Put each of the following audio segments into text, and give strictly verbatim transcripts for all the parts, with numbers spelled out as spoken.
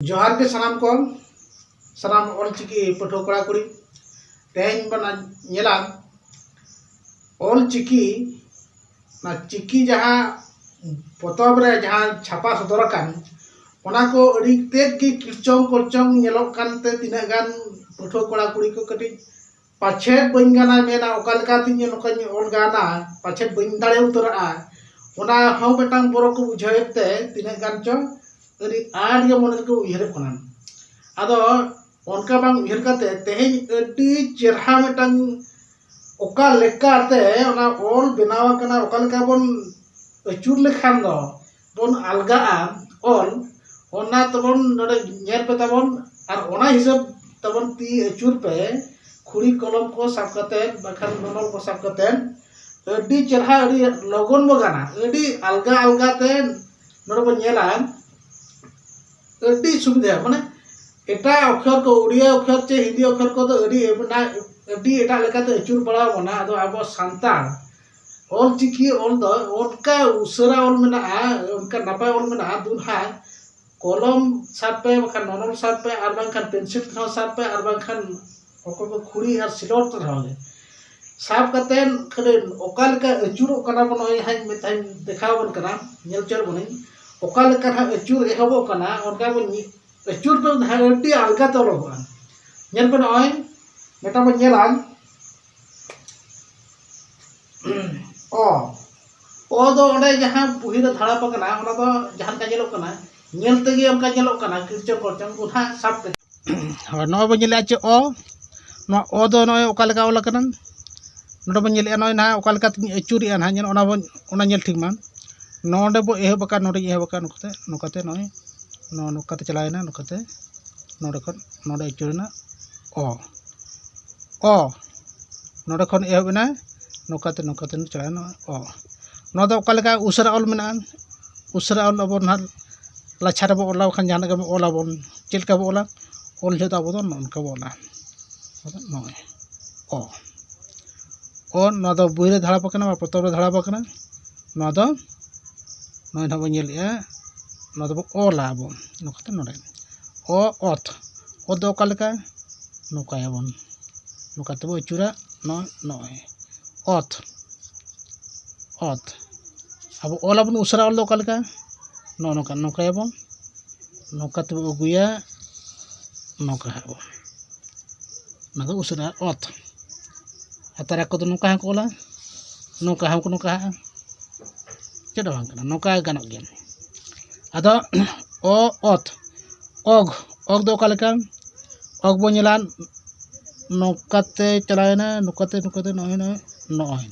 ᱡᱚᱦᱟᱨ ᱜᱮ ᱥᱟᱱᱟᱢ ᱠᱚ, ᱥᱟᱱᱟᱢ ᱚᱞᱪᱤᱠᱤ ᱯᱟᱹᱴᱷᱩᱣᱟᱹ ᱠᱚᱲᱟ ᱠᱩᱲᱤ᱾ ᱛᱮᱦᱮᱧ ᱵᱚᱱ ᱧᱮᱞᱟ ᱚᱞᱪᱤᱠᱤ, ᱚᱱᱟ ᱪᱤᱠᱤ ᱡᱟᱦᱟᱸ ᱯᱚᱛᱚᱵ ᱨᱮ ᱡᱟᱦᱟᱸ ᱪᱷᱟᱯᱟ ᱥᱚᱫᱚᱨ ᱟᱠᱟᱱ, ᱚᱱᱟ ᱠᱚ ᱟᱹᱰᱤ ᱛᱮᱫ ᱜᱮ ᱠᱤᱨᱪᱚᱝ ᱠᱚᱨᱪᱚᱝ ᱧᱮᱞᱚᱜ ᱠᱟᱱᱛᱮ ᱛᱤᱱᱟᱹᱜ ᱜᱟᱱ ᱯᱟᱹᱴᱷᱩᱣᱟᱹ ᱠᱚᱲᱟ ᱠᱩᱲᱤ ᱠᱚ ᱠᱟᱹᱴᱤᱡ ᱯᱟᱪᱷᱮᱫ ᱵᱟᱹᱧ ᱜᱟᱱᱟ ᱢᱮᱱᱟ, ᱚᱠᱟ ᱞᱮᱠᱟᱛᱮ ᱤᱧ ᱱᱚᱝᱠᱟᱧ ᱚᱞ ᱜᱟᱱᱟ, ᱯᱟᱪᱷᱮᱫ ᱵᱟᱹᱧ ᱫᱟᱲᱮ ᱩᱛᱟᱹᱨᱚᱜᱼᱟ, ᱚᱱᱟ ᱦᱚᱸ ᱢᱤᱫᱴᱟᱝ ᱵᱚᱨᱚ ᱠᱚ ᱵᱩᱡᱷᱟᱹᱣᱮᱫ ᱛᱮ ᱛᱤᱱᱟᱹᱜ ᱜᱟᱱ ᱪᱚ ᱟᱹᱰᱤ ᱟᱸᱴ ᱜᱮ ᱢᱚᱱᱮ ᱨᱮᱠᱚ ᱩᱭᱦᱟᱹᱨᱚᱜ ᱠᱟᱱᱟ᱾ ᱟᱫᱚ ᱚᱱᱠᱟ ᱵᱟᱝ ᱩᱭᱦᱟᱹᱨ ᱠᱟᱛᱮ ᱛᱮᱦᱮᱧ ᱟᱹᱰᱤ ᱪᱮᱨᱦᱟ ᱢᱤᱫᱴᱟᱝ ᱚᱠᱟ ᱞᱮᱠᱟᱛᱮ ᱚᱱᱟ ᱚᱞ ᱵᱮᱱᱟᱣ ᱟᱠᱟᱱᱟ, ᱚᱠᱟ ᱞᱮᱠᱟ ᱵᱚᱱ ᱟᱹᱪᱩᱨ ᱞᱮᱠᱷᱟᱱ ᱫᱚ ᱵᱚᱱ ᱟᱞᱜᱟᱜᱼᱟ ᱚᱞ, ᱚᱱᱟ ᱛᱟᱵᱚᱱ ᱱᱚᱰᱮ ᱧᱮᱞ ᱯᱮ ᱛᱟᱵᱚᱱ, ᱟᱨ ᱚᱱᱟ ᱦᱤᱥᱟᱹᱵ ᱛᱟᱵᱚᱱ ᱛᱤ ᱟᱹᱪᱩᱨ ᱯᱮ, ᱠᱷᱩᱲᱤ ᱠᱚᱞᱚᱢ ᱠᱚ ᱥᱟᱵ ᱠᱟᱛᱮ, ᱵᱟᱠᱷᱟᱱ ᱱᱚᱱᱚᱞ ᱠᱚ ᱥᱟᱵ ᱠᱟᱛᱮ, ᱟᱹᱰᱤ ᱪᱮᱨᱦᱟ, ᱟᱹᱰᱤ ᱞᱚᱜᱚᱱ ᱵᱚ ᱜᱟᱱᱟ, ᱟᱹᱰᱤ ᱟᱞᱜᱟ ᱟᱞᱜᱟ ᱛᱮ ᱱᱚᱰᱮ ᱵᱚᱱ ᱧᱮᱞᱟ, ᱟᱹᱰᱤ ᱥᱩᱵᱤᱫᱷᱟ᱾ ᱢᱟᱱᱮ ᱮᱴᱟᱜ ᱚᱠᱷᱚᱨ ᱠᱚ, ᱩᱲᱤᱭᱟ ᱚᱠᱷᱚᱨ ᱪᱮ ᱦᱤᱱᱫᱤ ᱚᱠᱷᱚᱨ ᱠᱚᱫᱚ ᱟᱹᱰᱤ ᱮᱢ-, ᱟᱹᱰᱤ ᱮᱴᱟᱜ ᱞᱮᱠᱟᱛᱮ ᱟᱹᱪᱩᱨ ᱵᱟᱲᱟᱣ ᱵᱚᱱᱟ᱾ ᱟᱫᱚ ᱟᱵᱚ ᱥᱟᱱᱛᱟᱲ ᱚᱞ ᱪᱤᱠᱤ ᱚᱞ ᱫᱚ ᱚᱱᱠᱟ ᱩᱥᱟᱹᱨᱟ ᱚᱞ ᱢᱮᱱᱟᱜᱼᱟ, ᱚᱱᱠᱟ ᱱᱟᱯᱟᱭ ᱚᱞ ᱢᱮᱱᱟᱜᱼᱟ, ᱫᱩᱞᱦᱟ ᱠᱚᱞᱚᱢ ᱥᱟᱵ ᱯᱮ, ᱵᱟᱠᱷᱟᱱ ᱱᱚᱱᱚᱞ ᱥᱟᱵ ᱯᱮ, ᱟᱨ ᱵᱟᱝᱠᱷᱟᱱ ᱯᱮᱱᱥᱤᱞ ᱛᱮᱦᱚᱸ ᱥᱟᱵ ᱯᱮ, ᱟᱨ ᱵᱟᱝᱠᱷᱟᱱ ᱚᱠᱚᱭ ᱠᱚ ᱠᱷᱩᱲᱤ ᱟᱨ ᱥᱤᱞᱚᱴ ᱛᱮ ᱨᱮᱦᱚᱸ ᱜᱮ ᱥᱟᱵ ᱠᱟᱛᱮᱫ ᱠᱷᱟᱹᱞᱤ ᱚᱠᱟ ᱞᱮᱠᱟ ᱟᱹᱪᱩᱨᱚᱜ ᱠᱟᱱᱟ ᱵᱚᱱ, ᱱᱚᱜᱼᱚᱭ ᱦᱟᱸᱜ ᱢᱤᱫ ᱫᱷᱟᱣ ᱤᱧ ᱫᱮᱠᱷᱟᱣ ᱟᱵᱚᱱ ᱠᱟᱱᱟ, ᱧᱮᱞ ᱦᱚᱪᱚᱭᱮᱫ ᱵᱚᱱᱟᱹᱧ᱾ ᱚᱠᱟ ᱞᱮᱠᱟ ᱱᱟᱦᱟᱜ ᱟᱹᱪᱩᱨ ᱮᱦᱚᱵᱚᱜ ᱠᱟᱱᱟ, ᱚᱱᱠᱟ ᱵᱚᱱ ᱧᱮ-, ᱟᱹᱪᱩᱨ ᱫᱚ ᱱᱟᱦᱟᱜ ᱟᱹᱰᱤ ᱟᱞᱜᱟ ᱛᱮ ᱚᱞᱚᱜᱚᱜᱼᱟ᱾ ᱧᱮᱞ ᱯᱮ, ᱱᱚᱜᱼᱚᱭ ᱢᱤᱫᱴᱟᱝ ᱵᱚᱱ ᱧᱮᱞᱟ, ᱚ, ᱚ ᱫᱚ ᱚᱸᱰᱮ ᱡᱟᱦᱟᱸ ᱵᱩᱦᱤ ᱨᱮ ᱫᱷᱟᱲᱟᱯ ᱟᱠᱟᱱᱟ, ᱚᱱᱟ ᱫᱚ ᱡᱟᱦᱟᱸ ᱞᱮᱠᱟ ᱧᱮᱞᱚᱜ ᱠᱟᱱᱟ, ᱧᱮᱞ ᱛᱮᱜᱮ ᱚᱱᱠᱟ ᱧᱮᱞᱚᱜ ᱠᱟᱱᱟ, ᱠᱤᱨᱪᱚᱝ ᱠᱚᱨᱪᱚᱝ ᱠᱚ ᱱᱟᱦᱟᱜ ᱥᱟᱵ ᱠᱟᱛᱮ᱾ ᱦᱳᱭ, ᱱᱚᱜᱼᱚᱭ ᱵᱚᱱ ᱧᱮᱞᱮᱫᱼᱟ ᱪᱮ ᱚ, ᱱᱚᱣᱟ ᱚ ᱫᱚ ᱱᱚᱜᱼᱚᱭ ᱚᱠᱟ ᱞᱮᱠᱟ ᱚᱞ ᱟᱠᱟᱱᱟ, ᱱᱚᱰᱮ ᱵᱚᱱ ᱧᱮᱞᱮᱫᱼᱟ, ᱱᱚᱜᱼᱚᱭ ᱱᱟᱦᱟᱜ ᱚᱠᱟ ᱞᱮᱠᱟᱛᱤᱧ ᱟᱹᱪᱩᱨᱮᱫᱼᱟ ᱱᱟᱦᱟᱜ, ᱧᱮᱞ, ᱚᱱᱟ ᱵᱚᱱ, ᱚᱱᱟ ᱧᱮᱞ ᱴᱷᱤᱠ ᱢᱟ᱾ ᱱᱚᱰᱮ ᱵᱚ ᱮᱦᱚᱵ ᱟᱠᱟᱫ, ᱱᱚᱰᱮᱧ ᱮᱦᱚᱵ ᱟᱠᱟᱫ, ᱱᱚᱝᱠᱟᱛᱮ, ᱱᱚᱝᱠᱟᱛᱮ ᱱᱚᱜᱼᱚᱭ ᱱᱚᱣᱟ ᱱᱚᱝᱠᱟᱛᱮ ᱪᱟᱞᱟᱣᱮᱱᱟ, ᱱᱚᱝᱠᱟᱛᱮ ᱱᱚᱰᱮ ᱠᱷᱚᱱ ᱱᱚᱰᱮ ᱟᱹᱪᱩᱨᱮᱱᱟ ᱚ, ᱚ, ᱱᱚᱰᱮ ᱠᱷᱚᱱ ᱮᱦᱚᱵ ᱮᱱᱟ, ᱱᱚᱝᱠᱟᱛᱮ, ᱱᱚᱝᱠᱟᱛᱮ ᱪᱟᱞᱟᱣᱮᱱᱟ ᱚ᱾ ᱱᱚᱣᱟ ᱫᱚ ᱚᱠᱟ ᱞᱮᱠᱟ ᱩᱥᱟᱹᱨᱟ ᱚᱞ ᱢᱮᱱᱟᱜᱼᱟ, ᱩᱥᱟᱹᱨᱟ ᱚᱞ ᱟᱵᱚ ᱱᱟᱦᱟᱜ ᱞᱟᱪᱷᱟ ᱨᱮᱵᱚ ᱚᱞᱟ, ᱵᱟᱠᱷᱟᱱ ᱡᱟᱦᱟᱱᱟᱜ ᱜᱮᱵᱚ ᱚᱞᱟᱵᱚᱱ, ᱪᱮᱫ ᱞᱮᱠᱟ ᱵᱚ ᱚᱞᱟ? ᱚᱞ ᱡᱚᱦᱚᱜ ᱫᱚ ᱟᱵᱚ ᱫᱚ ᱱᱚᱜᱼᱚ ᱱᱚᱝᱠᱟ ᱵᱚ ᱚᱞᱟ, ᱱᱚᱜᱼᱚᱭ ᱚ, ᱚ᱾ ᱱᱚᱣᱟ ᱫᱚ ᱵᱳᱭ ᱨᱮ ᱫᱷᱟᱲᱟᱯ ᱟᱠᱟᱱᱟ, ᱵᱟ ᱯᱚᱛᱚᱵ ᱨᱮ ᱫᱷᱟᱲᱟᱯ ᱟᱠᱟᱱᱟ᱾ ᱱᱚᱣᱟ ᱫᱚ ᱱᱚᱜᱼᱚᱭ ᱱᱟᱦᱟᱜ ᱵᱚᱱ ᱧᱮᱞᱮᱫᱼᱟ, ᱱᱚᱣᱟ ᱫᱚᱵᱚ ᱚᱞᱟ ᱟᱵᱚ ᱱᱚᱝᱠᱟᱛᱮ ᱱᱚᱰᱮ᱾ ᱚ ᱚᱛ᱾ ᱚᱛ ᱫᱚ ᱚᱠᱟ ᱞᱮᱠᱟ? ᱱᱚᱝᱠᱟᱭᱟᱵᱚᱱ, ᱱᱚᱝᱠᱟ ᱛᱮᱵᱚ ᱟᱹᱪᱩᱨᱟ, ᱱᱚᱜᱼᱚᱭ ᱱᱚᱜᱼᱚᱭ ᱚᱛ, ᱚᱛ᱾ ᱟᱵᱚ ᱚᱞ ᱟᱵᱚᱱ ᱩᱥᱟᱹᱨᱟ ᱚᱞ ᱫᱚ ᱚᱠᱟ ᱞᱮᱠᱟ? ᱱᱚᱜᱼᱚ ᱱᱚᱝᱠᱟ, ᱱᱚᱝᱠᱟᱭᱟᱵᱚᱱ, ᱱᱚᱝᱠᱟ ᱛᱮᱵᱚ ᱟᱹᱜᱩᱭᱟ, ᱱᱚᱝᱠᱟ ᱦᱟᱸᱜ ᱵᱚᱱ, ᱚᱱᱟ ᱫᱚ ᱩᱥᱟᱹᱨᱟ ᱚᱛ᱾ ᱟᱨ ᱛᱟᱨᱟ ᱠᱚᱫᱚ ᱱᱚᱝᱠᱟ ᱦᱚᱸᱠᱚ ᱚᱞᱟ, ᱱᱚᱝᱠᱟ ᱦᱚᱸᱠᱚ ᱱᱚᱝᱠᱟ ᱦᱟᱸᱜᱼᱟ, ᱪᱮᱫ ᱦᱚᱸ ᱵᱟᱝ ᱠᱟᱱᱟ, ᱱᱚᱝᱠᱟ ᱜᱟᱱᱚᱜ ᱜᱮᱭᱟ᱾ ᱟᱫᱚ ᱚ ᱚᱛ, ᱚᱜᱽ, ᱚᱜᱽ ᱫᱚ ᱚᱠᱟ ᱞᱮᱠᱟ? ᱚᱜᱽ ᱵᱚᱱ ᱧᱮᱞᱟ, ᱱᱚᱝᱠᱟᱛᱮ ᱪᱟᱞᱟᱣᱮᱱᱟ, ᱱᱚᱝᱠᱟᱛᱮ, ᱱᱚᱝᱠᱟᱛᱮ, ᱱᱚᱜᱼᱚᱭ, ᱱᱚᱜᱼᱚᱭ, ᱱᱚᱜᱼᱚᱭ,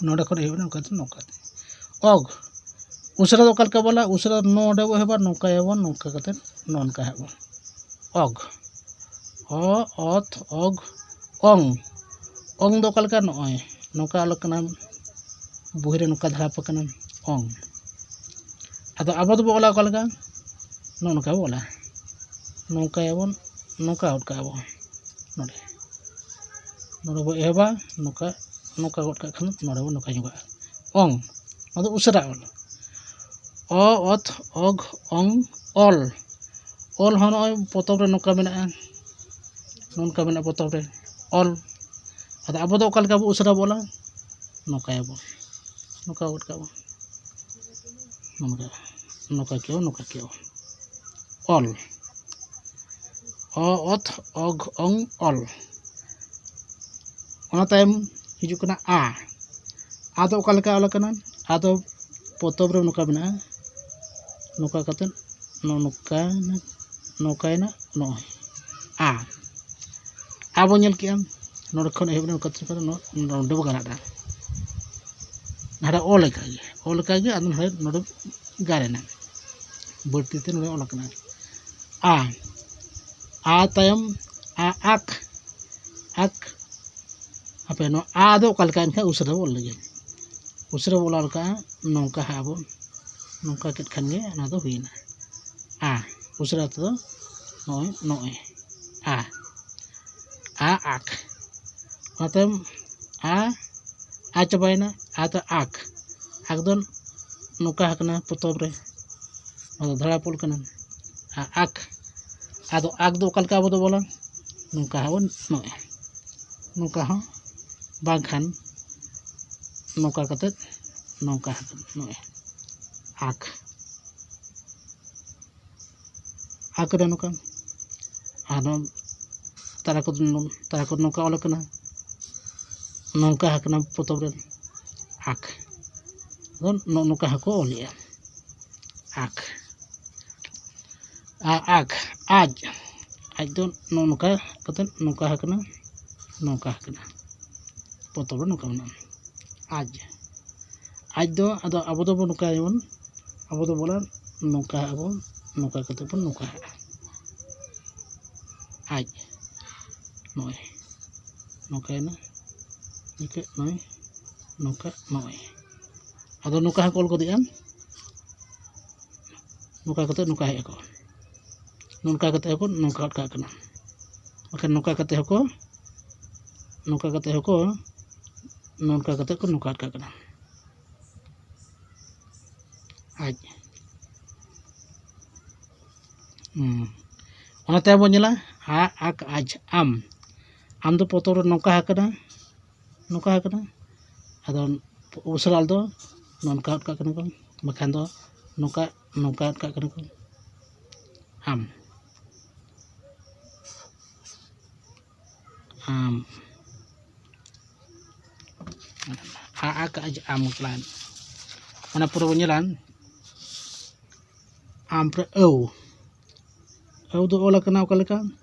ᱱᱚᱰᱮ ᱠᱷᱚᱱ ᱮᱦᱚᱵ ᱮᱱᱟ, ᱱᱚᱝᱠᱟᱛᱮ, ᱱᱚᱝᱠᱟᱛᱮ᱾ ᱚᱜᱽ, ᱩᱥᱟᱹᱨᱟ ᱫᱚ ᱚᱠᱟ ᱞᱮᱠᱟ ᱵᱚᱞᱟ? ᱩᱥᱟᱹᱨᱟ ᱱᱚᱰᱮ ᱵᱚ ᱮᱦᱚᱵᱟ, ᱱᱚᱝᱠᱟᱭᱟᱵᱚᱱ, ᱱᱚᱝᱠᱟ ᱠᱟᱛᱮ ᱱᱚᱜᱼᱚ ᱱᱚᱝᱠᱟ ᱦᱟᱸᱜ ᱵᱚᱱ᱾ ᱚᱜᱽ, ᱚ ᱚᱛ ᱚᱜᱽ ᱚᱝ᱾ ᱚᱝ ᱫᱚ ᱚᱠᱟ ᱞᱮᱠᱟ? ᱱᱚᱜᱼᱚᱭ ᱱᱚᱝᱠᱟ ᱚᱞ ᱠᱟᱱᱟ, ᱵᱳᱭ ᱨᱮ ᱱᱚᱝᱠᱟ ᱫᱷᱟᱨᱟ ᱠᱟᱱᱟ, ᱚᱝ᱾ ᱟᱫᱚ ᱟᱵᱚ ᱫᱚᱵᱚ ᱚᱞᱟ ᱚᱠᱟ ᱞᱮᱠᱟ? ᱱᱚᱜᱼᱚ ᱱᱚᱝᱠᱟ ᱵᱚ ᱚᱞᱟ, ᱱᱚᱝᱠᱟᱭᱟᱵᱚᱱ, ᱱᱚᱝᱠᱟ ᱜᱚᱫ ᱠᱟᱜᱼᱟ ᱵᱚ ᱱᱚᱰᱮ, ᱱᱚᱰᱮ ᱵᱚ ᱮᱦᱚᱵᱟ, ᱱᱚᱝᱠᱟ, ᱱᱚᱝᱠᱟ ᱜᱚᱫ ᱠᱟᱜ ᱠᱷᱟᱱ ᱱᱚᱰᱮ ᱵᱚ ᱱᱚᱝᱠᱟ ᱧᱚᱜᱟᱜᱼᱟ, ᱚᱝ᱾ ᱱᱚᱣᱟ ᱫᱚ ᱩᱥᱟᱹᱨᱟ ᱚᱞ, ᱚ ᱚᱛ ᱚᱜᱽ ᱚᱝ ᱚᱞ᱾ ᱚᱞ ᱦᱚᱸ ᱱᱚᱜᱼᱚᱭ ᱯᱚᱛᱚᱵ ᱨᱮ ᱱᱚᱝᱠᱟ ᱢᱮᱱᱟᱜᱼᱟ, ᱱᱚᱝᱠᱟ ᱢᱮᱱᱟᱜᱼᱟ ᱯᱚᱛᱚᱵ ᱨᱮ ᱚᱞ᱾ ᱟᱫᱚ ᱟᱵᱚ ᱫᱚ ᱚᱠᱟ ᱞᱮᱠᱟ ᱵᱚ ᱩᱥᱟᱹᱨᱟ ᱵᱚ ᱚᱞᱟ? ᱱᱚᱝᱠᱟᱭᱟᱵᱚ, ᱱᱚᱝᱠᱟ ᱜᱚᱫ ᱠᱟᱜ ᱵᱚ, ᱱᱚᱝᱠᱟ, ᱱᱚᱝᱠᱟ ᱠᱮᱣ, ᱱᱚᱝᱠᱟ ᱠᱮᱣ, ᱚᱞ᱾ ᱚ ᱚᱛ ᱚᱜᱽ ᱚᱝ ᱚᱞ᱾ ᱚᱱᱟ ᱛᱟᱭᱚᱢ ᱦᱤᱡᱩᱜ ᱠᱟᱱᱟ ᱟ᱾ ᱟ ᱫᱚ ᱚᱠᱟ ᱞᱮᱠᱟ ᱚᱞ ᱟᱠᱟᱱᱟ? ᱟ ᱫᱚ ᱯᱚᱛᱚᱵ ᱨᱮ ᱱᱚᱝᱠᱟ ᱢᱮᱱᱟᱜᱼᱟ, ᱱᱚᱝᱠᱟ ᱠᱟᱛᱮᱫ ᱱᱚᱜᱼᱚ ᱱᱚᱝᱠᱟ, ᱱᱚᱝᱠᱟᱭᱮᱱᱟ ᱱᱚᱜᱼᱚᱭ ᱟ᱾ ᱟ ᱵᱚᱱ ᱧᱮᱞ ᱠᱮᱜᱼᱟ, ᱱᱚᱰᱮ ᱠᱷᱚᱱ ᱮᱦᱚᱵ ᱮᱱᱟ, ᱱᱚᱝᱠᱟ ᱛᱮ ᱱᱚ-, ᱱᱚᱰᱮ ᱵᱚ ᱜᱟᱱᱟᱜᱼᱟ᱾ ᱱᱚᱰᱮ ᱚ ᱞᱮᱠᱟᱜᱮ, ᱚ ᱞᱮᱠᱟᱜᱮ ᱟᱫᱚ ᱱᱚᱰᱮ, ᱱᱚᱰᱮ ᱜᱟᱨ ᱮᱱᱟ, ᱵᱟᱹᱲᱛᱤ ᱛᱮ ᱱᱚᱰᱮ ᱚᱞ ᱟᱠᱟᱱᱟ ᱟ᱾ ᱟ ᱛᱟᱭᱚᱢ ᱟ, ᱟᱠ, ᱟᱠ᱾ ᱦᱟᱯᱮ, ᱱᱚᱣᱟ ᱟ ᱫᱚ ᱚᱠᱟ ᱞᱮᱠᱟ ᱮᱱᱠᱷᱟᱱ ᱩᱥᱟᱹᱨᱟ ᱵᱚ ᱚᱞ ᱞᱮᱜᱮ᱾ ᱩᱥᱟᱹᱨᱟ ᱵᱚ ᱚᱞ ᱞᱮᱠᱷᱟᱱ ᱱᱚᱝᱠᱟ ᱦᱟᱸᱜ ᱟᱵᱚ, ᱱᱚᱝᱠᱟ ᱠᱮᱫ ᱠᱷᱟᱱ ᱜᱮ ᱚᱱᱟ ᱫᱚ ᱦᱩᱭᱱᱟ ᱟ᱾ ᱩᱥᱟᱹᱨᱟ ᱛᱮᱫᱚ ᱱᱚᱜᱼᱚᱭ, ᱱᱚᱜᱼᱚᱭ ᱟ, ᱟ ᱟᱠ᱾ ᱚᱱᱟ ᱛᱟᱭᱚᱢ ᱟ, ᱟ ᱪᱟᱵᱟᱭᱮᱱᱟ, ᱟ ᱫᱚ ᱟᱠ᱾ ᱟᱠ ᱫᱚ ᱱᱚᱝᱠᱟ ᱟᱠᱟᱱᱟ ᱯᱚᱛᱚᱵ ᱨᱮ, ᱱᱚᱣᱟ ᱫᱚ ᱫᱷᱟᱲᱟ ᱯᱚᱞ ᱠᱟᱱᱟ᱾ ᱟ ᱟᱠ, ᱟᱫᱚ ᱟᱠ ᱫᱚ ᱚᱠᱟ ᱞᱮᱠᱟ ᱟᱵᱚ ᱫᱚ ᱵᱚᱞᱚᱱ? ᱱᱚᱝᱠᱟ ᱦᱚᱸᱵᱚᱱ ᱱᱚᱜᱼᱚᱭ, ᱱᱚᱝᱠᱟ ᱦᱚᱸ, ᱵᱟᱝᱠᱷᱟᱱ ᱱᱚᱝᱠᱟ ᱠᱟᱛᱮᱫ, ᱱᱚᱝᱠᱟ ᱠᱟᱛᱮᱫ ᱱᱚᱜᱼᱚᱭ ᱟᱠ, ᱟᱠ ᱨᱮ ᱱᱚᱝᱠᱟ, ᱟᱨ ᱱᱚᱣᱟ ᱛᱟᱨᱟ ᱠᱚ, ᱛᱟᱨᱟ ᱠᱚ ᱱᱚᱝᱠᱟ ᱚᱞ ᱟᱠᱟᱱᱟ, ᱱᱚᱝᱠᱟ ᱟᱠᱟᱱᱟ ᱯᱚᱛᱚᱵ ᱨᱮ ᱟᱠ, ᱟᱫᱚ ᱱᱚᱜᱼᱚ ᱱᱚᱝᱠᱟ ᱦᱚᱸᱠᱚ ᱚᱞᱮᱜᱼᱟ ᱟᱠ᱾ ᱟ-, ᱟᱠ, ᱟᱡ, ᱟᱡ ᱫᱚ ᱱᱚᱜᱼᱚ ᱱᱚᱝᱠᱟ ᱠᱟᱛᱮᱫ ᱱᱚᱝᱠᱟ ᱟᱠᱟᱱᱟ, ᱱᱚᱝᱠᱟ ᱟᱠᱟᱱᱟ, ᱯᱚᱛᱚᱵ ᱨᱮ ᱱᱚᱝᱠᱟ ᱢᱮᱱᱟᱜᱼᱟ ᱟᱡ᱾ ᱟᱡ ᱫᱚ ᱟᱫᱚ ᱟᱵᱚ ᱫᱚᱵᱚᱱ ᱱᱚᱝᱠᱟᱭᱟᱵᱚᱱ, ᱟᱵᱚ ᱫᱚ ᱵᱚᱞᱮ ᱱᱚᱝᱠᱟ ᱟᱵᱚᱱ, ᱱᱚᱝᱠᱟ ᱠᱟᱛᱮᱫ ᱵᱚᱱ ᱱᱚᱝᱠᱟᱭᱟ ᱟᱡ᱾ ᱱᱚᱜᱼᱚᱭ ᱱᱚᱝᱠᱟᱭᱮᱱᱟ, ᱱᱤᱝᱠᱟᱹ ᱱᱚᱜᱼᱚᱭ ᱱᱚᱝᱠᱟ ᱱᱚᱜᱼᱚᱭ᱾ ᱟᱫᱚ ᱱᱚᱝᱠᱟ ᱦᱚᱸᱠᱚ ᱚᱞ ᱜᱚᱫᱮᱜᱼᱟ, ᱱᱚᱝᱠᱟ ᱠᱟᱛᱮᱫ ᱱᱚᱝᱠᱟ ᱦᱮᱡ ᱟᱠᱚ, ᱱᱚᱝᱠᱟ ᱠᱟᱛᱮᱫ ᱦᱚᱸᱠᱚ ᱱᱚᱝᱠᱟ ᱟᱴᱠᱟᱜ ᱠᱟᱱᱟ, ᱵᱟᱠᱷᱟᱱ ᱱᱚᱝᱠᱟ ᱠᱟᱛᱮᱫ ᱦᱚᱸᱠᱚ, ᱱᱚᱝᱠᱟ ᱠᱟᱛᱮᱫ ᱦᱚᱸᱠᱚ, ᱱᱚᱝᱠᱟ ᱠᱟᱛᱮᱫ ᱠᱚ ᱱᱚᱝᱠᱟ ᱟᱴᱠᱟᱜ ᱠᱟᱱᱟ ᱟᱡ᱾ ᱦᱩᱸ᱾ ᱚᱱᱟᱛᱮ ᱟᱵᱚ ᱧᱮᱞᱟ, ᱟ, ᱟᱠ, ᱟᱡ, ᱟᱢ᱾ ᱟᱢ ᱫᱚ ᱯᱚᱛᱚᱵ ᱨᱮ ᱱᱚᱝᱠᱟ ᱟᱠᱟᱱᱟ, ᱱᱚᱝᱠᱟ ᱟᱠᱟᱱᱟ᱾ ᱟᱫᱚ ᱩᱥᱟᱹᱨᱟ ᱫᱚ ᱱᱚᱝᱠᱟ ᱟᱴᱠᱟᱜ ᱠᱟᱱᱟ ᱠᱚ, ᱵᱟᱠᱷᱟᱱ ᱫᱚ ᱱᱚᱝᱠᱟ, ᱱᱚᱝᱠᱟ ᱟᱴᱠᱟᱜ ᱠᱟᱱᱟ ᱠᱚ᱾ ᱟᱢ, ᱟᱢ, ᱟ, ᱟᱠ, ᱟᱡ, ᱟᱢ ᱢᱚᱛᱞᱟᱱ᱾ ᱚᱱᱟ ᱯᱚᱨᱮ ᱵᱚᱱ ᱧᱮᱞᱟ, ᱟᱢ ᱯᱚᱨᱮ ᱟᱹᱣ᱾ ᱟᱹᱣ ᱫᱚ ᱚᱞ ᱟᱠᱟᱱᱟ ᱚᱠᱟ ᱞᱮᱠᱟ?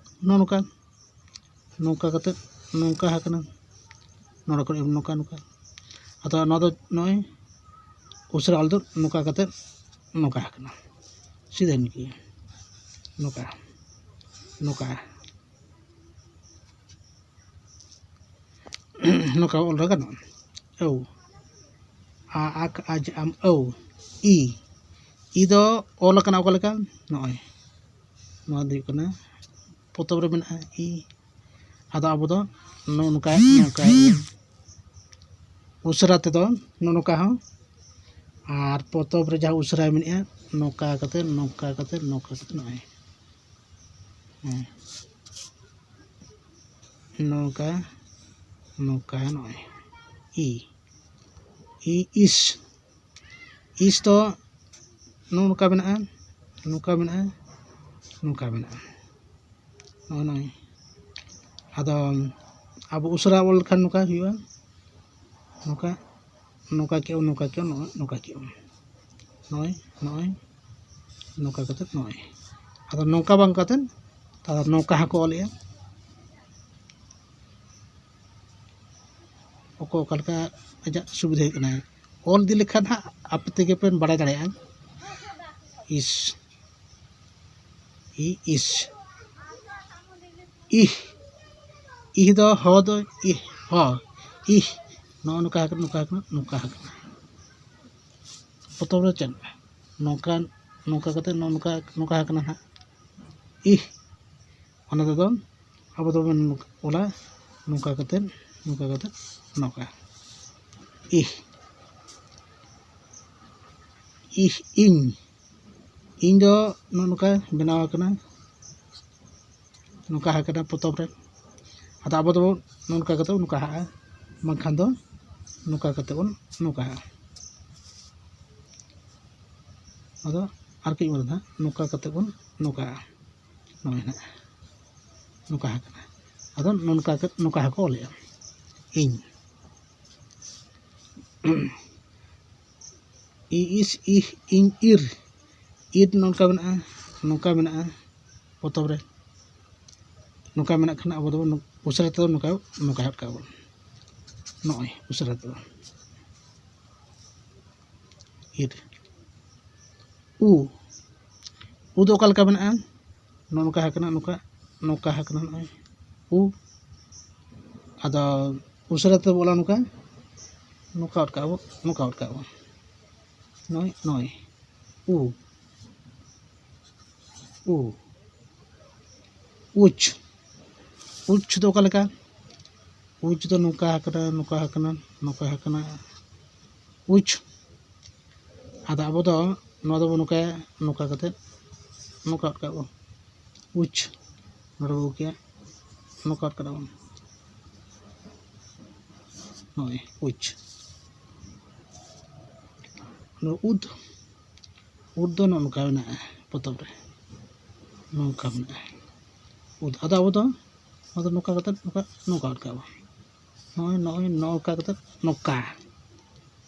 ᱱᱚᱜᱼᱚ ᱱᱚᱝᱠᱟ, ᱱᱚᱝᱠᱟ ᱠᱟᱛᱮᱫ ᱱᱚᱝᱠᱟ ᱟᱠᱟᱱᱟ, ᱱᱚᱰᱮ ᱠᱷᱚᱱ ᱱᱚᱝᱠᱟ, ᱱᱚᱝᱠᱟ᱾ ᱟᱫᱚ ᱱᱚᱣᱟ ᱫᱚ ᱱᱚᱜᱼᱚᱭ ᱩᱥᱟᱹᱨᱟ ᱚᱞ ᱫᱚ ᱱᱚᱝᱠᱟ ᱠᱟᱛᱮᱫ ᱱᱚᱝᱠᱟ ᱟᱠᱟᱱᱟ, ᱥᱤᱫᱷᱟᱹ ᱱᱤᱝᱠᱟᱹ ᱱᱚᱝᱠᱟ, ᱱᱚᱝᱠᱟ, ᱱᱚᱝᱠᱟ ᱚᱞ ᱨᱮ ᱜᱟᱱᱚᱜᱼᱟ᱾ ᱟᱹᱣ, ᱟ, ᱟᱠ, ᱟᱡ, ᱟᱢ, ᱟᱹᱣ, ᱤ᱾ ᱤ ᱫᱚ ᱚᱞ ᱟᱠᱟᱱᱟ ᱚᱠᱟ ᱞᱮᱠᱟ? ᱱᱚᱜᱼᱚᱭ ᱱᱚᱣᱟ ᱫᱚ ᱦᱩᱭᱩᱜ ᱠᱟᱱᱟ, ᱯᱚᱛᱚᱵ ᱨᱮ ᱢᱮᱱᱟᱜᱼᱟ ᱤ᱾ ᱟᱫᱚ ᱟᱵᱚ ᱫᱚ ᱱᱚᱜᱼᱚ ᱱᱚᱝᱠᱟ, ᱱᱚᱝᱠᱟ ᱩᱥᱟᱹᱨᱟ ᱛᱮᱫᱚ ᱱᱚᱜᱼᱚ ᱱᱚᱝᱠᱟ ᱦᱚᱸ, ᱟᱨ ᱯᱚᱛᱚᱵ ᱨᱮ ᱡᱟᱦᱟᱸ ᱩᱥᱟᱹᱨᱟ ᱢᱮᱱᱟᱜᱼᱟ, ᱱᱚᱝᱠᱟ ᱠᱟᱛᱮ, ᱱᱚᱝᱠᱟ ᱠᱟᱛᱮ, ᱱᱚᱝᱠᱟ ᱠᱟᱛᱮ ᱱᱚᱜᱼᱚᱭ᱾ ᱦᱮᱸ᱾ ᱱᱚᱝᱠᱟ, ᱱᱚᱝᱠᱟ ᱱᱚᱜᱼᱚᱭ ᱤ, ᱤ ᱤᱥ᱾ ᱤᱥ ᱫᱚ ᱱᱚᱜᱼᱚ ᱱᱚᱝᱠᱟ ᱢᱮᱱᱟᱜᱼᱟ, ᱱᱚᱝᱠᱟ ᱢᱮᱱᱟᱜᱼᱟ, ᱱᱚᱝᱠᱟ ᱢᱮᱱᱟᱜᱼᱟ, ᱱᱚᱜᱼᱚ ᱱᱚᱜᱼᱚᱭ᱾ ᱟᱫᱚ ᱟᱵᱚ ᱩᱥᱟᱹᱨᱟ ᱚᱞ ᱞᱮᱠᱷᱟᱱ ᱱᱚᱝᱠᱟ ᱦᱩᱭᱩᱜᱼᱟ, ᱱᱚᱝᱠᱟ, ᱱᱚᱝᱠᱟ ᱠᱮᱜᱼᱟ, ᱱᱚᱝᱠᱟ ᱠᱮᱜᱼᱟ, ᱱᱚᱜᱼᱚᱭ ᱱᱚᱝᱠᱟ ᱠᱮᱜᱼᱟ, ᱱᱚᱜᱼᱚᱭ, ᱱᱚᱜᱼᱚᱭ, ᱱᱚᱝᱠᱟ ᱠᱟᱛᱮᱫ ᱱᱚᱜᱼᱚᱭ᱾ ᱟᱫᱚ ᱱᱚᱝᱠᱟ ᱵᱟᱝ ᱠᱟᱛᱮᱫ ᱛᱟᱦᱞᱮ ᱱᱚᱝᱠᱟ ᱦᱚᱸᱠᱚ ᱚᱞᱮᱜᱼᱟ᱾ ᱚᱠᱚᱭ ᱚᱠᱟ ᱞᱮᱠᱟ ᱟᱡᱟᱜ ᱥᱩᱵᱤᱫᱷᱟ ᱦᱩᱭᱩᱜ ᱠᱟᱱᱟ, ᱚᱞ ᱤᱫᱤ ᱞᱮᱠᱷᱟᱱ ᱦᱟᱸᱜ ᱟᱯᱮ ᱛᱮᱜᱮ ᱯᱮ ᱵᱟᱲᱟᱭ ᱫᱟᱲᱮᱭᱟᱜᱼᱟ᱾ ᱤᱥ, ᱤ ᱤᱥ, ᱤᱦ, ᱤᱦ ᱫᱚ ᱦᱚ ᱫᱚ ᱤᱦ, ᱦᱚ, ᱤᱦ, ᱱᱚᱜᱼᱚ ᱱᱚᱝᱠᱟ ᱟᱠᱟᱱᱟ, ᱱᱚᱝᱠᱟ ᱟᱠᱟᱱᱟ, ᱱᱚᱝᱠᱟ ᱟᱠᱟᱱᱟ᱾ ᱯᱚᱛᱚᱵ ᱨᱮ ᱪᱮᱫ ᱱᱚᱝᱠᱟ, ᱱᱚᱝᱠᱟ ᱠᱟᱛᱮ ᱱᱚᱜᱼᱚ ᱱᱚᱝᱠᱟ, ᱱᱚᱝᱠᱟ ᱟᱠᱟᱱᱟ ᱦᱟᱸᱜ, ᱤᱦ, ᱚᱱᱟ ᱛᱮᱫᱚ ᱟᱵᱚ ᱫᱚᱵᱚᱱ ᱚᱞᱟ ᱱᱚᱝᱠᱟ ᱠᱟᱛᱮ, ᱱᱚᱝᱠᱟ ᱠᱟᱛᱮ, ᱱᱚᱝᱠᱟ, ᱤᱦ, ᱤᱦ, ᱤᱧ, ᱤᱧ ᱫᱚ ᱱᱚᱜᱼᱚ ᱱᱚᱝᱠᱟ ᱵᱮᱱᱟᱣ ᱟᱠᱟᱱᱟ, ᱱᱚᱝᱠᱟ ᱟᱠᱟᱱᱟ ᱯᱚᱛᱚᱵ ᱨᱮ᱾ ᱟᱫᱚ ᱟᱵᱚ ᱫᱚᱵᱚᱱ ᱱᱚᱝᱠᱟ ᱠᱟᱛᱮ ᱵᱚᱱ ᱱᱚᱝᱠᱟᱦᱟᱜᱼᱟ, ᱵᱟᱝᱠᱷᱟᱱ ᱫᱚ ᱱᱚᱝᱠᱟ ᱠᱟᱛᱮ ᱵᱚᱱ ᱱᱚᱝᱠᱟᱦᱟᱜᱼᱟ᱾ ᱟᱫᱚ ᱟᱨ ᱠᱟᱹᱡ ᱵᱚᱱ ᱱᱚᱝᱠᱟ ᱠᱟᱛᱮ ᱵᱚᱱ ᱱᱚᱝᱠᱟᱦᱟᱜᱼᱟ, ᱱᱚᱜᱼᱚᱭ ᱱᱟᱜ ᱱᱚᱝᱠᱟ ᱟᱠᱟᱱᱟ᱾ ᱟᱫᱚ ᱱᱚᱝᱠᱟ ᱠᱟᱛᱮ, ᱱᱚᱝᱠᱟ ᱦᱚᱸᱠᱚ ᱚᱞᱮᱜᱼᱟ, ᱤᱧ᱾ ᱤ ᱤᱥ ᱤᱦ ᱤᱧ ᱤᱨ, ᱤᱨ ᱱᱚᱝᱠᱟ ᱢᱮᱱᱟᱜᱼᱟ, ᱱᱚᱝᱠᱟ ᱢᱮᱱᱟᱜᱼᱟ ᱯᱚᱛᱚᱵ ᱨᱮ, ᱱᱚᱝᱠᱟ ᱢᱮᱱᱟᱜ ᱠᱷᱟᱱ ᱟᱵᱚ ᱫᱚᱵᱚᱱ ᱩᱥᱟᱹᱨᱟ ᱛᱮᱫᱚ ᱱᱚᱝᱠᱟ, ᱱᱚᱝᱠᱟ ᱦᱚᱫ ᱠᱟᱜᱼᱟ ᱵᱚᱱ, ᱱᱚᱜᱼᱚᱭ ᱩᱥᱟᱹᱨᱟ ᱛᱮᱫᱚ ᱤᱨ᱾ ᱩ, ᱩ ᱫᱚ ᱚᱠᱟ ᱞᱮᱠᱟ ᱢᱮᱱᱟᱜᱼᱟ? ᱱᱚᱜᱼᱚ ᱱᱚᱝᱠᱟ ᱟᱠᱟᱱᱟ, ᱱᱚᱝᱠᱟ, ᱱᱚᱝᱠᱟ ᱟᱠᱟᱱᱟ ᱱᱚᱜᱼᱚᱭ ᱩ᱾ ᱟᱫᱚ ᱩᱥᱟᱹᱨᱟ ᱛᱮᱵᱚ ᱚᱞᱟ ᱱᱚᱝᱠᱟ, ᱱᱚᱝᱠᱟ ᱦᱚᱫ ᱠᱟᱜᱼᱟ ᱵᱚ, ᱱᱚᱝᱠᱟ ᱦᱚᱫ ᱠᱟᱜᱼᱟ ᱵᱚ᱾ ᱱᱚᱜᱼᱚᱭ, ᱱᱚᱜᱼᱚᱭ ᱩ, ᱩ᱾ ᱩᱪ, ᱩᱪ ᱫᱚ ᱚᱠᱟ ᱞᱮᱠᱟ? ᱩᱪ ᱫᱚ ᱱᱚᱝᱠᱟ ᱟᱠᱟᱱᱟ, ᱱᱚᱝᱠᱟ ᱟᱠᱟᱱᱟ, ᱱᱚᱝᱠᱟ ᱟᱠᱟᱱᱟ, ᱩᱪ᱾ ᱟᱫᱚ ᱟᱵᱚ ᱫᱚ ᱱᱚᱣᱟ ᱫᱚᱵᱚ ᱱᱚᱝᱠᱟᱭᱟ, ᱱᱚᱝᱠᱟ ᱠᱟᱛᱮ, ᱱᱚᱝᱠᱟ ᱦᱚᱫ ᱠᱟᱜᱼᱟ ᱵᱚ, ᱩᱪ᱾ ᱱᱚᱰᱮ ᱵᱚ ᱟᱹᱜᱩ ᱠᱮᱭᱟ, ᱱᱚᱝᱠᱟ ᱠᱟᱫᱟ ᱵᱚᱱ᱾ ᱱᱚᱜᱼᱚᱭ ᱩᱪ᱾ ᱱᱚᱣᱟ ᱩᱫ, ᱩᱫ ᱫᱚ ᱱᱚᱜᱼᱚ ᱱᱚᱝᱠᱟ ᱢᱮᱱᱟᱜᱼᱟ ᱯᱚᱛᱚᱵ ᱨᱮ, ᱱᱚᱝᱠᱟ ᱢᱮᱱᱟᱜᱼᱟ ᱩᱫ᱾ ᱟᱫᱚ ᱟᱵᱚ ᱫᱚ ᱱᱚᱣᱟ ᱫᱚ ᱱᱚᱝᱠᱟ ᱠᱟᱛᱮᱫ ᱱᱚᱝᱠᱟ, ᱱᱚᱝᱠᱟ ᱠᱟᱜᱼᱟ ᱵᱚᱱ᱾ ᱱᱚᱜᱼᱚᱭ, ᱱᱚᱜᱼᱚᱭ ᱱᱚᱝᱠᱟ ᱠᱟᱛᱮᱫ ᱱᱚᱝᱠᱟ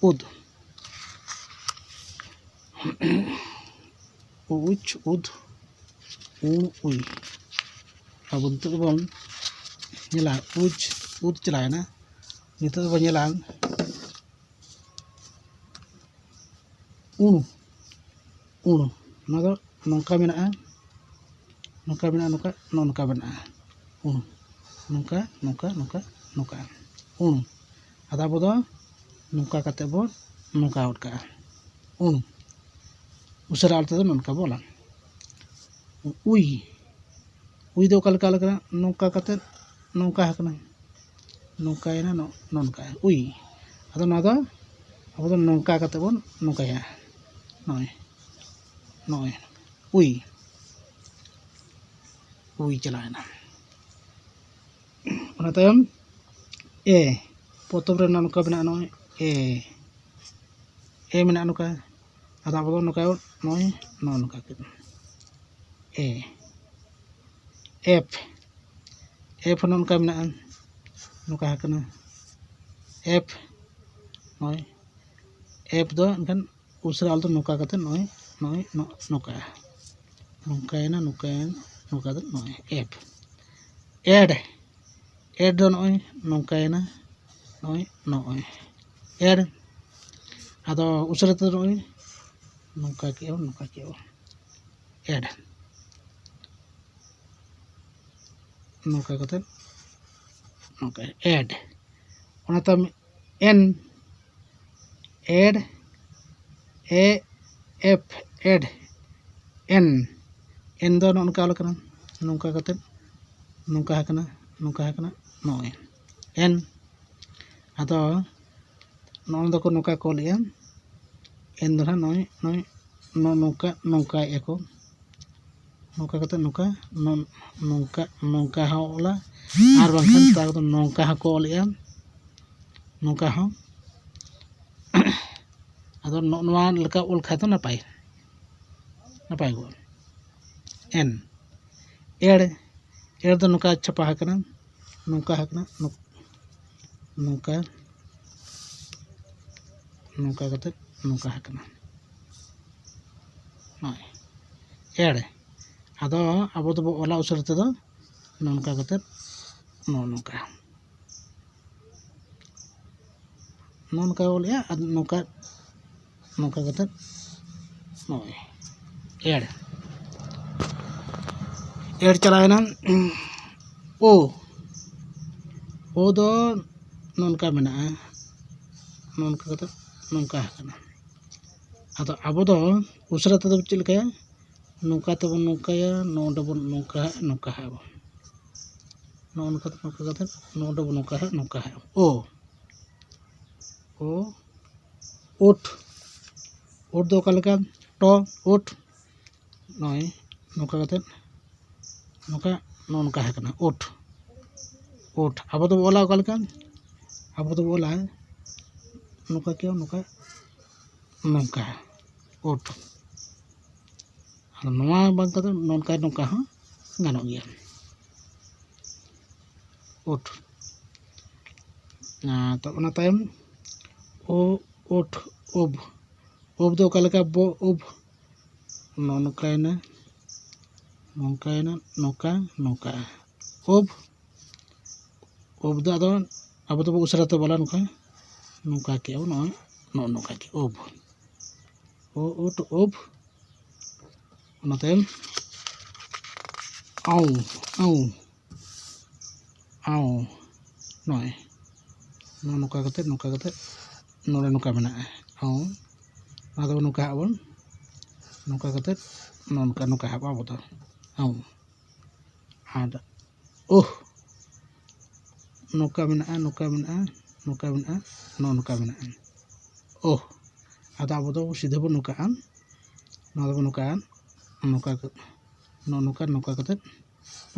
ᱩᱫ᱾ ᱩᱪ, ᱩᱫ, ᱩ, ᱩᱭ᱾ ᱟᱵᱚ ᱱᱤᱛᱚᱜ ᱫᱚᱵᱚᱱ ᱧᱮᱞᱟ, ᱩᱪ, ᱩᱫ ᱪᱟᱞᱟᱣᱮᱱᱟ᱾ ᱱᱤᱛᱚᱜ ᱫᱚᱵᱚᱱ ᱧᱮᱞᱟ ᱩᱬᱩ, ᱩᱬᱩ᱾ ᱱᱚᱣᱟ ᱫᱚ ᱱᱚᱝᱠᱟ ᱢᱮᱱᱟᱜᱼᱟ, ᱱᱚᱝᱠᱟ ᱢᱮᱱᱟᱜᱼᱟ, ᱱᱚᱝᱠᱟ, ᱱᱚᱜᱼᱚ ᱱᱚᱝᱠᱟ ᱢᱮᱱᱟᱜᱼᱟ᱾ ᱩᱬᱩ, ᱱᱚᱝᱠᱟ, ᱱᱚᱝᱠᱟ, ᱱᱚᱝᱠᱟ, ᱱᱚᱝᱠᱟ᱾ ᱩᱬᱩ᱾ ᱟᱫᱚ ᱟᱵᱚ ᱫᱚ ᱱᱚᱝᱠᱟ ᱠᱟᱛᱮ ᱵᱚᱱ ᱱᱚᱝᱠᱟ ᱜᱚᱫ ᱠᱟᱜᱼᱟ᱾ ᱩᱬᱩ᱾ ᱩᱥᱟᱹᱨᱟ ᱚᱞ ᱛᱮᱫᱚ ᱱᱚᱝᱠᱟ ᱵᱚᱱ ᱚᱞᱟ᱾ ᱩᱭ᱾ ᱩᱭ ᱫᱚ ᱚᱠᱟ ᱞᱮᱠᱟ ᱚᱞ ᱠᱟᱱᱟ? ᱱᱚᱝᱠᱟ ᱠᱟᱛᱮ ᱱᱚᱝᱠᱟ ᱟᱠᱟᱱᱟ᱾ ᱱᱚᱝᱠᱟᱭᱮᱱᱟ, ᱱᱚ-, ᱱᱚᱝᱠᱟ᱾ ᱩᱭ᱾ ᱟᱫᱚ ᱱᱚᱣᱟ ᱫᱚ ᱟᱵᱚ ᱫᱚ ᱱᱚᱝᱠᱟ ᱠᱟᱛᱮ ᱵᱚᱱ ᱱᱚᱝᱠᱟᱭᱟ᱾ ᱱᱚᱜᱼᱚᱭ, ᱱᱚᱜᱼᱚᱭ, ᱩᱭ᱾ ᱩᱭ ᱪᱟᱞᱟᱣᱮᱱᱟ᱾ ᱚᱱᱟ ᱛᱟᱭᱚᱢ ᱮ᱾ ᱯᱚᱛᱚᱵ ᱨᱮ ᱱᱚᱝᱠᱟ ᱢᱮᱱᱟᱜᱼᱟ, ᱱᱚᱜᱼᱚᱭ ᱮ᱾ ᱮ ᱢᱮᱱᱟᱜᱼᱟ ᱱᱚᱝᱠᱟ᱾ ᱟᱫᱚ ᱟᱵᱚ ᱫᱚ ᱱᱚᱝᱠᱟ, ᱱᱚᱜᱼᱚᱭ ᱱᱚᱜᱼᱚ ᱱᱚᱝᱠᱟ ᱠᱮᱫ᱾ ᱮ᱾ ᱮᱯᱷ᱾ ᱮᱯᱷ ᱦᱚᱸ ᱱᱚᱝᱠᱟ ᱢᱮᱱᱟᱜᱼᱟ, ᱱᱚᱝᱠᱟ ᱟᱠᱟᱱᱟ᱾ ᱮᱯᱷ᱾ ᱱᱚᱜᱼᱚᱭ ᱮᱯᱷ ᱫᱚ ᱮᱱᱠᱷᱟᱱ ᱩᱥᱟᱹᱨᱟ ᱚᱞ ᱫᱚ ᱱᱚᱝᱠᱟ ᱠᱟᱛᱮ ᱱᱚᱜᱼᱚᱭ, ᱱᱚᱜᱼᱚᱭ ᱱᱚ-, ᱱᱚᱝᱠᱟ᱾ ᱱᱚᱝᱠᱟᱭᱮᱱᱟ, ᱱᱚᱝᱠᱟᱭᱮᱱᱟ, ᱱᱚᱝᱠᱟ ᱠᱟᱛᱮ ᱱᱚᱜᱼᱚᱭ ᱮᱯᱷ᱾ ᱮᱰ᱾ ᱮᱰ ᱫᱚ ᱱᱚᱜᱼᱚᱭ ᱱᱚᱝᱠᱟᱭᱮᱱᱟ, ᱱᱚᱜᱼᱚᱭ, ᱱᱚᱜᱼᱚᱭ᱾ ᱮᱰ᱾ ᱟᱫᱚ ᱩᱥᱟᱹᱨᱟ ᱛᱮ ᱱᱚᱜᱼᱚᱭ ᱱᱚᱝᱠᱟ ᱠᱮᱜᱼᱟ ᱵᱚᱱ, ᱱᱚᱝᱠᱟ ᱠᱮᱜᱼᱟ ᱵᱚᱱ᱾ ᱮᱰ᱾ ᱱᱚᱝᱠᱟ ᱠᱟᱛᱮ ᱱᱚᱝᱠᱟ ᱮᱰ᱾ ᱚᱱᱟ ᱛᱟᱭᱚᱢ ᱮᱱ᱾ ᱮᱰ, ᱮ, ᱮᱯᱷ, ᱮᱰ, ᱮᱱ᱾ ᱮᱱ ᱫᱚ ᱱᱚᱜᱼᱚ ᱱᱚᱝᱠᱟ ᱚᱞ ᱠᱟᱱᱟ, ᱱᱚᱝᱠᱟ ᱠᱟᱛᱮ, ᱱᱚᱝᱠᱟ ᱟᱠᱟᱱᱟ, ᱱᱚᱝᱠᱟ ᱟᱠᱟᱱᱟ, ᱱᱚᱜᱼᱚᱭ ᱮᱱ᱾ ᱟᱫᱚ ᱱᱚᱜᱼᱚ ᱱᱚᱣᱟ ᱫᱚᱠᱚ ᱱᱚᱝᱠᱟ ᱠᱚ ᱚᱞᱮᱜᱼᱟ, ᱮᱱ ᱫᱚ ᱱᱟᱦᱟᱜ ᱱᱚᱜᱼᱚᱭ, ᱱᱚᱜᱼᱚᱭ, ᱱᱚᱜᱼᱚ ᱱᱚᱝᱠᱟ, ᱱᱚᱝᱠᱟᱭᱮᱜᱼᱟ ᱠᱚ᱾ ᱱᱚᱝᱠᱟ ᱠᱟᱛᱮ ᱱᱚᱝᱠᱟ ᱱᱚᱝᱠᱟ ᱱᱚᱝᱠᱟ ᱦᱚᱸ ᱚᱞᱟ, ᱟᱨ ᱵᱟᱝᱠᱷᱟᱱ ᱛᱟᱣ ᱫᱚ ᱱᱚᱝᱠᱟ ᱦᱚᱸᱠᱚ ᱚᱞᱮᱜᱼᱟ, ᱱᱚᱝᱠᱟ ᱦᱚᱸ᱾ ᱟᱫᱚ ᱱᱚᱜᱼᱚ ᱱᱚᱣᱟ ᱞᱮᱠᱟ ᱚᱞ ᱠᱷᱟᱡ ᱫᱚ ᱱᱟᱯᱟᱭ ᱱᱟᱯᱟᱭ ᱠᱚᱜᱼᱟ᱾ ᱮᱱ ᱮᱲ ᱮᱲ ᱫᱚ ᱱᱚᱝᱠᱟ ᱪᱷᱟᱯᱟ ᱟᱠᱟᱱᱟ, ᱱᱚᱝᱠᱟ ᱟᱠᱟᱱᱟ, ᱱᱚᱝᱠᱟ ᱱᱚᱝᱠᱟ ᱠᱟᱛᱮ ᱱᱚᱝᱠᱟ ᱟᱠᱟᱱᱟ᱾ ᱱᱚᱜᱼᱚᱭ ᱮᱲ᱾ ᱟᱫᱚ ᱟᱵᱚ ᱫᱚᱵᱚ ᱚᱞᱟ ᱩᱥᱟᱹᱨᱟ ᱛᱮᱫᱚ ᱱᱚᱝᱠᱟ ᱠᱟᱛᱮ ᱱᱚᱜᱼᱚ ᱱᱚᱝᱠᱟ ᱱᱚᱜᱼᱚ ᱱᱚᱝᱠᱟ ᱚᱞᱮᱜᱼᱟ᱾ ᱟᱨ ᱱᱚᱝᱠᱟ ᱱᱚᱝᱠᱟ ᱠᱟᱛᱮ ᱱᱚᱜᱼᱚᱭ ᱮᱲ ᱮᱲ ᱪᱟᱞᱟᱣᱮᱱᱟ᱾ ᱳ ᱳ ᱫᱚ ᱱᱚᱝᱠᱟ ᱢᱮᱱᱟᱜᱼᱟ, ᱱᱚᱝᱠᱟ ᱠᱟᱛᱮ ᱱᱚᱝᱠᱟ ᱟᱠᱟᱱᱟ᱾ ᱟᱫᱚ ᱟᱵᱚ ᱫᱚ ᱩᱥᱟᱹᱨᱟ ᱛᱮᱫᱚ ᱪᱮᱫ ᱞᱮᱠᱟᱭᱟ? ᱱᱚᱝᱠᱟ ᱛᱮᱵᱚᱱ ᱱᱚᱝᱠᱟᱭᱟ, ᱱᱚᱰᱮ ᱵᱚᱱ ᱱᱚᱝᱠᱟ ᱱᱚᱝᱠᱟ ᱦᱟᱸᱜ ᱵᱚᱱ ᱱᱚᱜᱼᱚ ᱱᱚᱝᱠᱟ ᱛᱮ ᱱᱚᱝᱠᱟ ᱠᱟᱛᱮ ᱱᱚᱰᱮ ᱵᱚᱱ ᱱᱚᱝᱠᱟ ᱦᱟᱸᱜ ᱱᱚᱝᱠᱟ ᱦᱟᱸᱜ ᱳ ᱳ ᱳᱴ ᱳᱴ ᱫᱚ ᱚᱠᱟ ᱞᱮᱠᱟ? ᱴᱚ ᱳᱴ ᱱᱚᱜᱼᱚᱭ ᱱᱚᱝᱠᱟ ᱠᱟᱛᱮ ᱱᱚᱝᱠᱟ ᱱᱚᱜᱼᱚ ᱱᱚᱝᱠᱟ ᱦᱮᱡ ᱠᱟᱱᱟ ᱳᱴ ᱳᱴ᱾ ᱟᱵᱚ ᱫᱚᱵᱚ ᱚᱞᱟ ᱚᱠᱟ ᱞᱮᱠᱟ? ᱟᱵᱚ ᱫᱚᱵᱚ ᱚᱞᱟ ᱱᱚᱝᱠᱟ ᱠᱮ ᱱᱚᱝᱠᱟ ᱱᱚᱝᱠᱟ ᱳᱴ᱾ ᱟᱨ ᱱᱚᱣᱟ ᱵᱟᱝ ᱠᱟᱛᱮ ᱱᱚᱝᱠᱟ ᱱᱚᱝᱠᱟ ᱦᱚᱸ ᱜᱟᱱᱚᱜ ᱜᱮᱭᱟ ᱳᱴ᱾ ᱛᱚ ᱚᱱᱟ ᱛᱟᱭᱚᱢ ᱳ ᱳᱴ ᱳᱵ ᱳᱵ ᱫᱚ ᱚᱠᱟ ᱞᱮᱠᱟ? ᱵᱚ ᱳᱵ ᱱᱚᱜᱼᱚ ᱱᱚᱝᱠᱟᱭᱮᱱᱟ ᱱᱚᱝᱠᱟᱭᱮᱱᱟ ᱱᱚᱝᱠᱟ ᱱᱚᱝᱠᱟ ᱳᱵ ᱳᱵ ᱫᱚ ᱟᱫᱚ ᱟᱵᱚ ᱫᱚᱵᱚ ᱩᱥᱟᱹᱨᱟ ᱛᱮ ᱵᱚᱞᱟ ᱱᱚᱝᱠᱟ ᱱᱚᱝᱠᱟ ᱠᱮᱜᱼᱟ ᱵᱚᱱ ᱱᱚᱜᱼᱚᱭ ᱱᱚᱜᱼᱚ ᱱᱚᱝᱠᱟ ᱠᱮᱜᱼᱟ ᱳᱵ ᱳ ᱳᱴ ᱳᱵ᱾ ᱚᱱᱟ ᱛᱟᱭᱚᱢ ᱟᱣ ᱟᱣ ᱟᱣ ᱱᱚᱜᱼᱚᱭ ᱱᱚᱜᱼᱚ ᱱᱚᱝᱠᱟ ᱠᱟᱛᱮ ᱱᱚᱝᱠᱟ ᱠᱟᱛᱮ ᱱᱚᱰᱮ ᱱᱚᱝᱠᱟ ᱢᱮᱱᱟᱜᱼᱟ ᱟᱣ᱾ ᱚᱱᱟ ᱫᱚ ᱱᱚᱝᱠᱟ ᱦᱟᱸᱜ ᱵᱚᱱ ᱱᱚᱝᱠᱟ ᱠᱟᱛᱮ ᱱᱚᱝᱠᱟ ᱱᱚᱝᱠᱟ ᱦᱟᱸᱜ ᱟᱵᱚ ᱫᱚ ᱟᱣ᱾ ᱟᱨ ᱳᱦ ᱱᱚᱝᱠᱟ ᱢᱮᱱᱟᱜᱼᱟ ᱱᱚᱝᱠᱟ ᱢᱮᱱᱟᱜᱼᱟ ᱱᱚᱝᱠᱟ ᱢᱮᱱᱟᱜᱼᱟ ᱱᱚᱜᱼᱚ ᱱᱚᱝᱠᱟ ᱢᱮᱱᱟᱜᱼᱟ ᱳᱦ᱾ ᱟᱫᱚ ᱟᱵᱚ ᱫᱚ ᱥᱤᱫᱷᱟᱹ ᱵᱚᱱ ᱱᱚᱝᱠᱟᱜᱼᱟ ᱱᱚᱣᱟ ᱫᱚᱵᱚᱱ ᱱᱚᱝᱠᱟᱜᱼᱟ ᱱᱚᱝᱠᱟ ᱱᱚᱜᱼᱚ ᱱᱚᱝᱠᱟ, ᱱᱚᱝᱠᱟ ᱠᱟᱛᱮ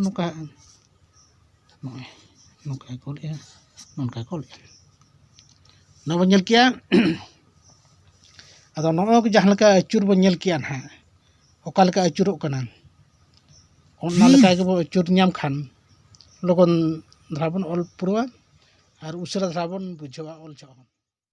ᱱᱚᱝᱠᱟ ᱦᱟᱸᱜ ᱱᱚᱜᱼᱚᱭ ᱱᱚᱝᱠᱟ ᱠᱚ ᱚᱞᱮᱜᱼᱟ, ᱱᱚᱝᱠᱟ ᱠᱚ ᱚᱞᱮᱜᱼᱟ᱾ ᱱᱚᱣᱟ ᱵᱚᱱ ᱧᱮᱞ ᱠᱮᱜᱼᱟ᱾ ᱟᱫᱚ ᱱᱚᱜᱼᱚᱭ ᱡᱟᱦᱟᱸ ᱞᱮᱠᱟ ᱟᱹᱪᱩᱨ ᱵᱚᱱ ᱧᱮᱞ ᱠᱮᱜᱼᱟ ᱱᱟᱦᱟᱜ, ᱚᱠᱟ ᱞᱮᱠᱟ ᱟᱹᱪᱩᱨᱚᱜ ᱠᱟᱱᱟ, ᱚᱱᱟ ᱞᱮᱠᱟ ᱜᱮᱵᱚᱱ ᱟᱹᱪᱩᱨ ᱧᱟᱢ ᱠᱷᱟᱱ ᱞᱚᱜᱚᱱ ᱫᱷᱟᱨᱟ ᱵᱚᱱ ᱚᱞ ᱯᱩᱨᱟᱹᱣᱟ ᱟᱨ ᱩᱥᱟᱹᱨᱟ ᱫᱷᱟᱨᱟ ᱵᱚᱱ ᱵᱩᱡᱷᱟᱹᱣᱟ ᱚᱞ ᱡᱚᱦᱚᱜ ᱦᱚᱸ᱾